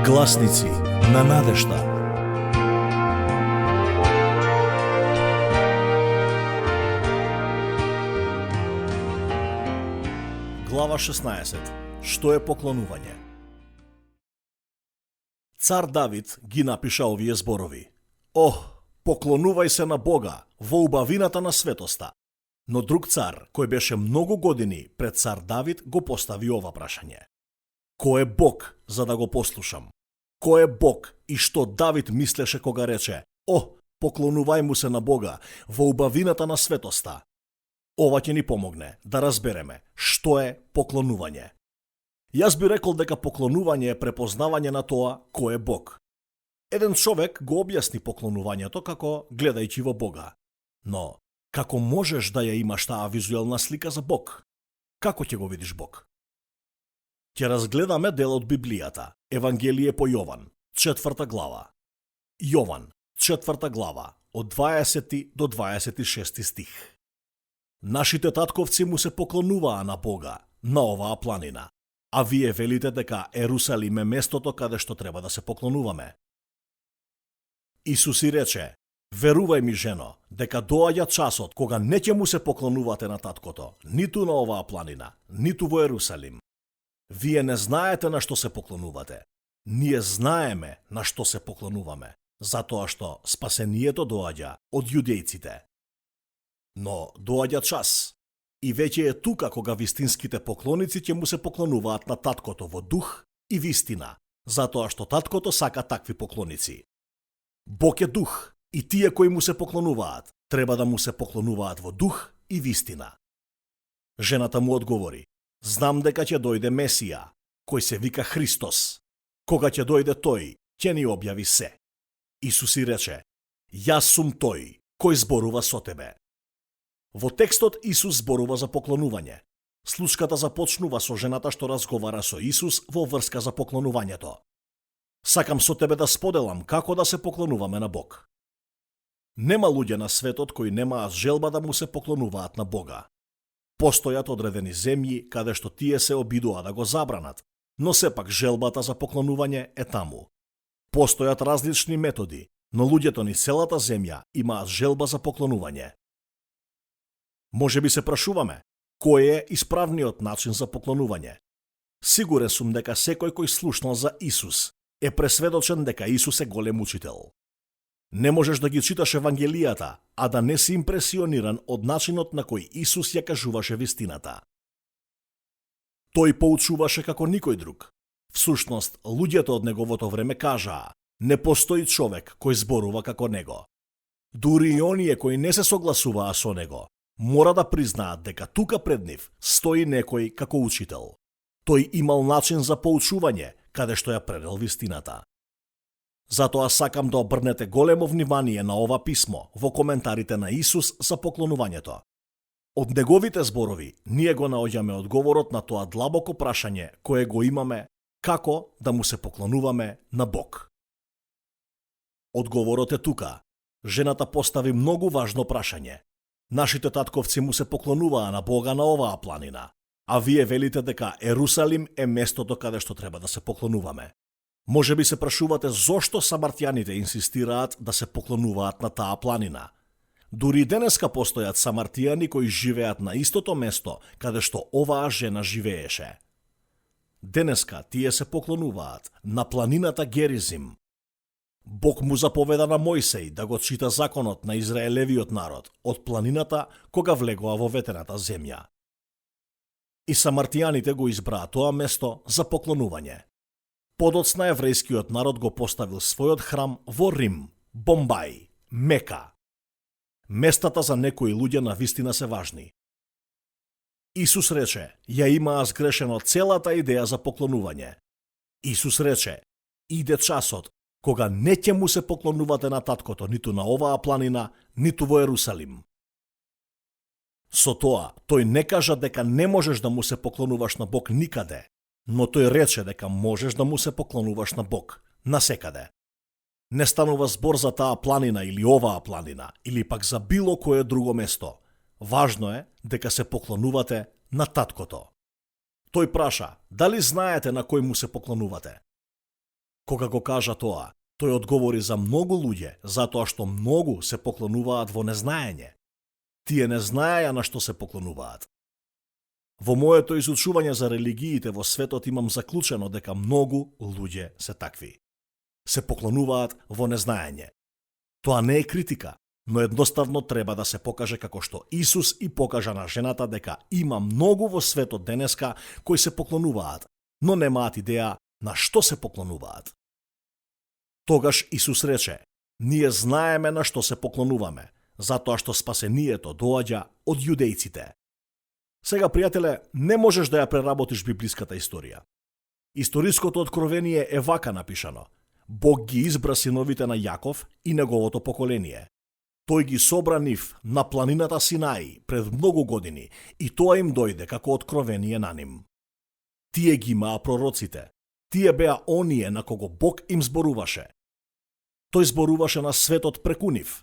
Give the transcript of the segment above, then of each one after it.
Гласници на надежда. Глава 16. Што е поклонување? Цар Давид ги напиша овие зборови. Поклонувај се на Бога во убавината на светоста. Но друг цар, кој беше многу години пред цар Давид, го постави ова прашање. Кој е Бог за да го послушам? Кој е Бог и што Давид мислеше кога рече: поклонувај му се на Бога во убавината на светоста? Ова ќе ни помогне да разбереме што е поклонување. Јас би рекол дека поклонување е препознавање на тоа кој е Бог. Еден човек го објасни поклонувањето како гледајќи во Бога. Но како можеш да ја имаш таа визуелна слика за Бог? Како ќе го видиш Бог? Ќе разгледаме дел од Библијата, Евангелие по Јован, 4 глава. Јован, 4 глава, од 20 до 26 стих. Нашите татковци му се поклонуваа на Бога, на оваа планина, а вие велите дека Ерусалим е местото каде што треба да се поклонуваме. Исус и рече: верувај ми, жено, дека доаѓа часот кога не ќе му се поклонувате на таткото, ниту на оваа планина, ниту во Ерусалим. Вие не знаете на што се поклонувате. Ние знаеме на што се поклонуваме, затоа што спасението доаѓа од јудејците. Но доаѓа час, и веќе е тука кога вистинските поклоници ќе му се поклонуваат на таткото во дух и вистина, затоа што таткото сака такви поклоници. Бог е дух, и тие кои му се поклонуваат, треба да му се поклонуваат во дух и вистина. Жената му одговори: знам дека ќе дојде Месија, кој се вика Христос. Кога ќе дојде тој, ќе ни објави се. Исус и рече: јас сум тој, кој зборува со тебе. Во текстот Исус зборува за поклонување. Случката започнува со жената што разговара со Исус во врска за поклонувањето. Сакам со тебе да споделам како да се поклонуваме на Бог. Нема луѓе на светот кои немаат желба да му се поклонуваат на Бога. Постојат одредени земји каде што тие се обидува да го забранат, но сепак желбата за поклонување е таму. Постојат различни методи, но луѓето низ целата земја имаат желба за поклонување. Може би се прашуваме, кој е исправниот начин за поклонување? Сигурен сум дека секој кој слушнал за Исус е пресведочен дека Исус е голем учител. Не можеш да ги читаш Евангелијата, а да не си импресиониран од начинот на кој Исус ја кажуваше вистината. Тој поучуваше како никој друг. Всушност, луѓето од неговото време кажаа: не постои човек кој зборува како него. Дури и оние кои не се согласуваа со него, мора да признаат дека тука пред нив стои некој како учител. Тој имал начин за поучување, каде што ја предел вистината. Затоа сакам да обрнете големо внимание на ова писмо во коментарите на Исус за поклонувањето. Од неговите зборови ние го наоѓаме одговорот на тоа длабоко прашање кое го имаме: како да му се поклонуваме на Бог. Одговорот е тука. Жената постави многу важно прашање. Нашите татковци му се поклонуваа на Бога на оваа планина, а вие велите дека Ерусалим е местото каде што треба да се поклонуваме. Може би се прашувате зошто самартјаните инсистираат да се поклонуваат на таа планина. Дури денеска постојат самартијани кои живеат на истото место каде што оваа жена живееше. Денеска тие се поклонуваат на планината Геризим. Бог му заповеда на Мојсей да го чита законот на Израелевиот народ од планината кога влегоа во ветената земја. И самартијаните го избраа тоа место за поклонување. Подоцна еврејскиот народ го поставил својот храм во Рим, Бомбај, Мека. Местата за некои луѓе на вистина се важни. Исус рече: ја имаа сгрешено целата идеја за поклонување. Исус рече: иде часот кога не ќе му се поклонувате на таткото ниту на оваа планина, ниту во Ерусалим. Со тоа, тој не кажа дека не можеш да му се поклонуваш на Бог никаде, но тој рече дека можеш да му се поклонуваш на Бог насекаде. Не станува збор за таа планина или оваа планина, или пак за било кое друго место. Важно е дека се поклонувате на таткото. Тој праша: дали знаете на кој му се поклонувате? Кога го кажа тоа, тој одговори за многу луѓе, затоа што многу се поклонуваат во незнаење. Тие не знаеја на што се поклонуваат. Во моето изучување за религиите во светот имам заклучено дека многу луѓе се такви. Се поклонуваат во незнаење. Тоа не е критика, но едноставно треба да се покаже како што Исус и покажа на жената дека има многу во светот денеска кои се поклонуваат, но немаат идеја на што се поклонуваат. Тогаш Исус рече: ние знаеме на што се поклонуваме, затоа што спасението доаѓа од јудејците. Сега, пријателе, не можеш да ја преработиш библиската историја. Историското откровение е вака напишано: Бог ги избра синовите на Јаков и неговото поколение. Тој ги собра нив на планината Синаи пред многу години и тоа им дојде како откровение на ним. Тие ги имаа пророците. Тие беа оние на кого Бог им зборуваше. Тој зборуваше на светот преку нив.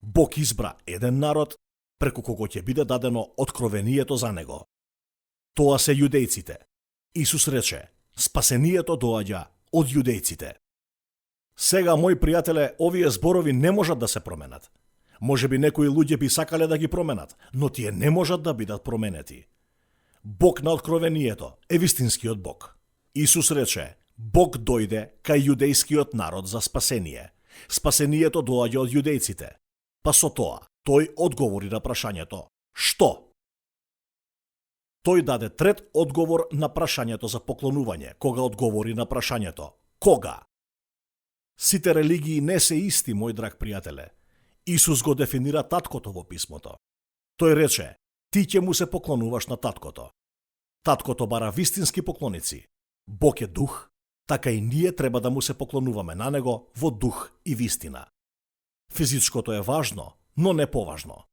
Бог избра еден народ преку кого ќе биде дадено откровението за него. Тоа се јудејците. Исус рече: спасението доаѓа од јудејците. Сега, мои пријателе, овие зборови не можат да се променат. Можеби некои луѓе би сакале да ги променат, но тие не можат да бидат променети. Бог на откровението е вистинскиот Бог. Исус рече: Бог дојде кај јудејскиот народ за спасение. Спасението доаѓа од јудејците. Па со тоа, тој одговори на прашањето: што? Тој даде трет одговор на прашањето за поклонување, кога одговори на прашањето: кога? Сите религии не се исти, мој драг пријателе. Исус го дефинира таткото во писмото. Тој рече: ти ќе му се поклонуваш на таткото. Таткото бара вистински поклоници. Бог е дух, така и ние треба да му се поклонуваме на него во дух и вистина. Физичкото е важно, но не поважно.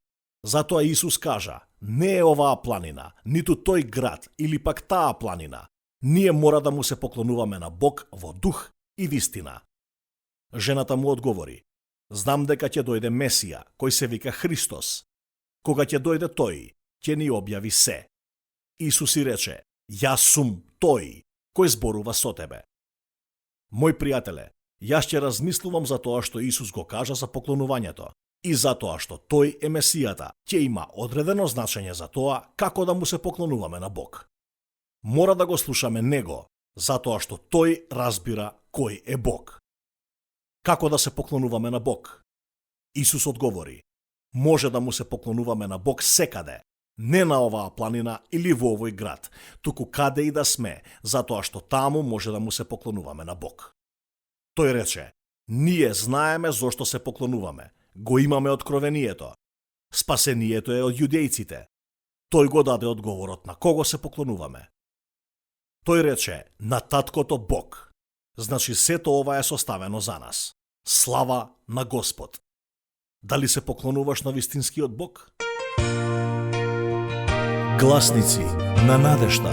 Затоа Исус кажа: не е оваа планина, ниту тој град или пак таа планина. Ние мора да му се поклонуваме на Бог во дух и вистина. Жената му одговори: знам дека ќе дојде Месија, кој се вика Христос. Кога ќе дојде тој, ќе ни објави се. Исус и рече: јас сум тој кој зборува со тебе. Мој пријателе, јас ќе размислувам за тоа што Исус го кажа за поклонувањето и за тоа што тој е Месијата, ќе има одредено значење за тоа како да му се поклонуваме на Бог. Мора да го слушаме него, затоа што тој разбира кој е Бог. Како да се поклонуваме на Бог? Исус одговори: може да му се поклонуваме на Бог секаде, не на оваа планина или во овој град, туку каде и да сме, затоа што таму може да му се поклонуваме на Бог. Тој рече: ние знаеме зошто се поклонуваме, го имаме откровението. Спасението е од јудејците. Тој го даде одговорот на кого се поклонуваме. Тој рече: на таткото Бог. Значи сето ова е составено за нас. Слава на Господ. Дали се поклонуваш на вистинскиот Бог? Гласници на надежда.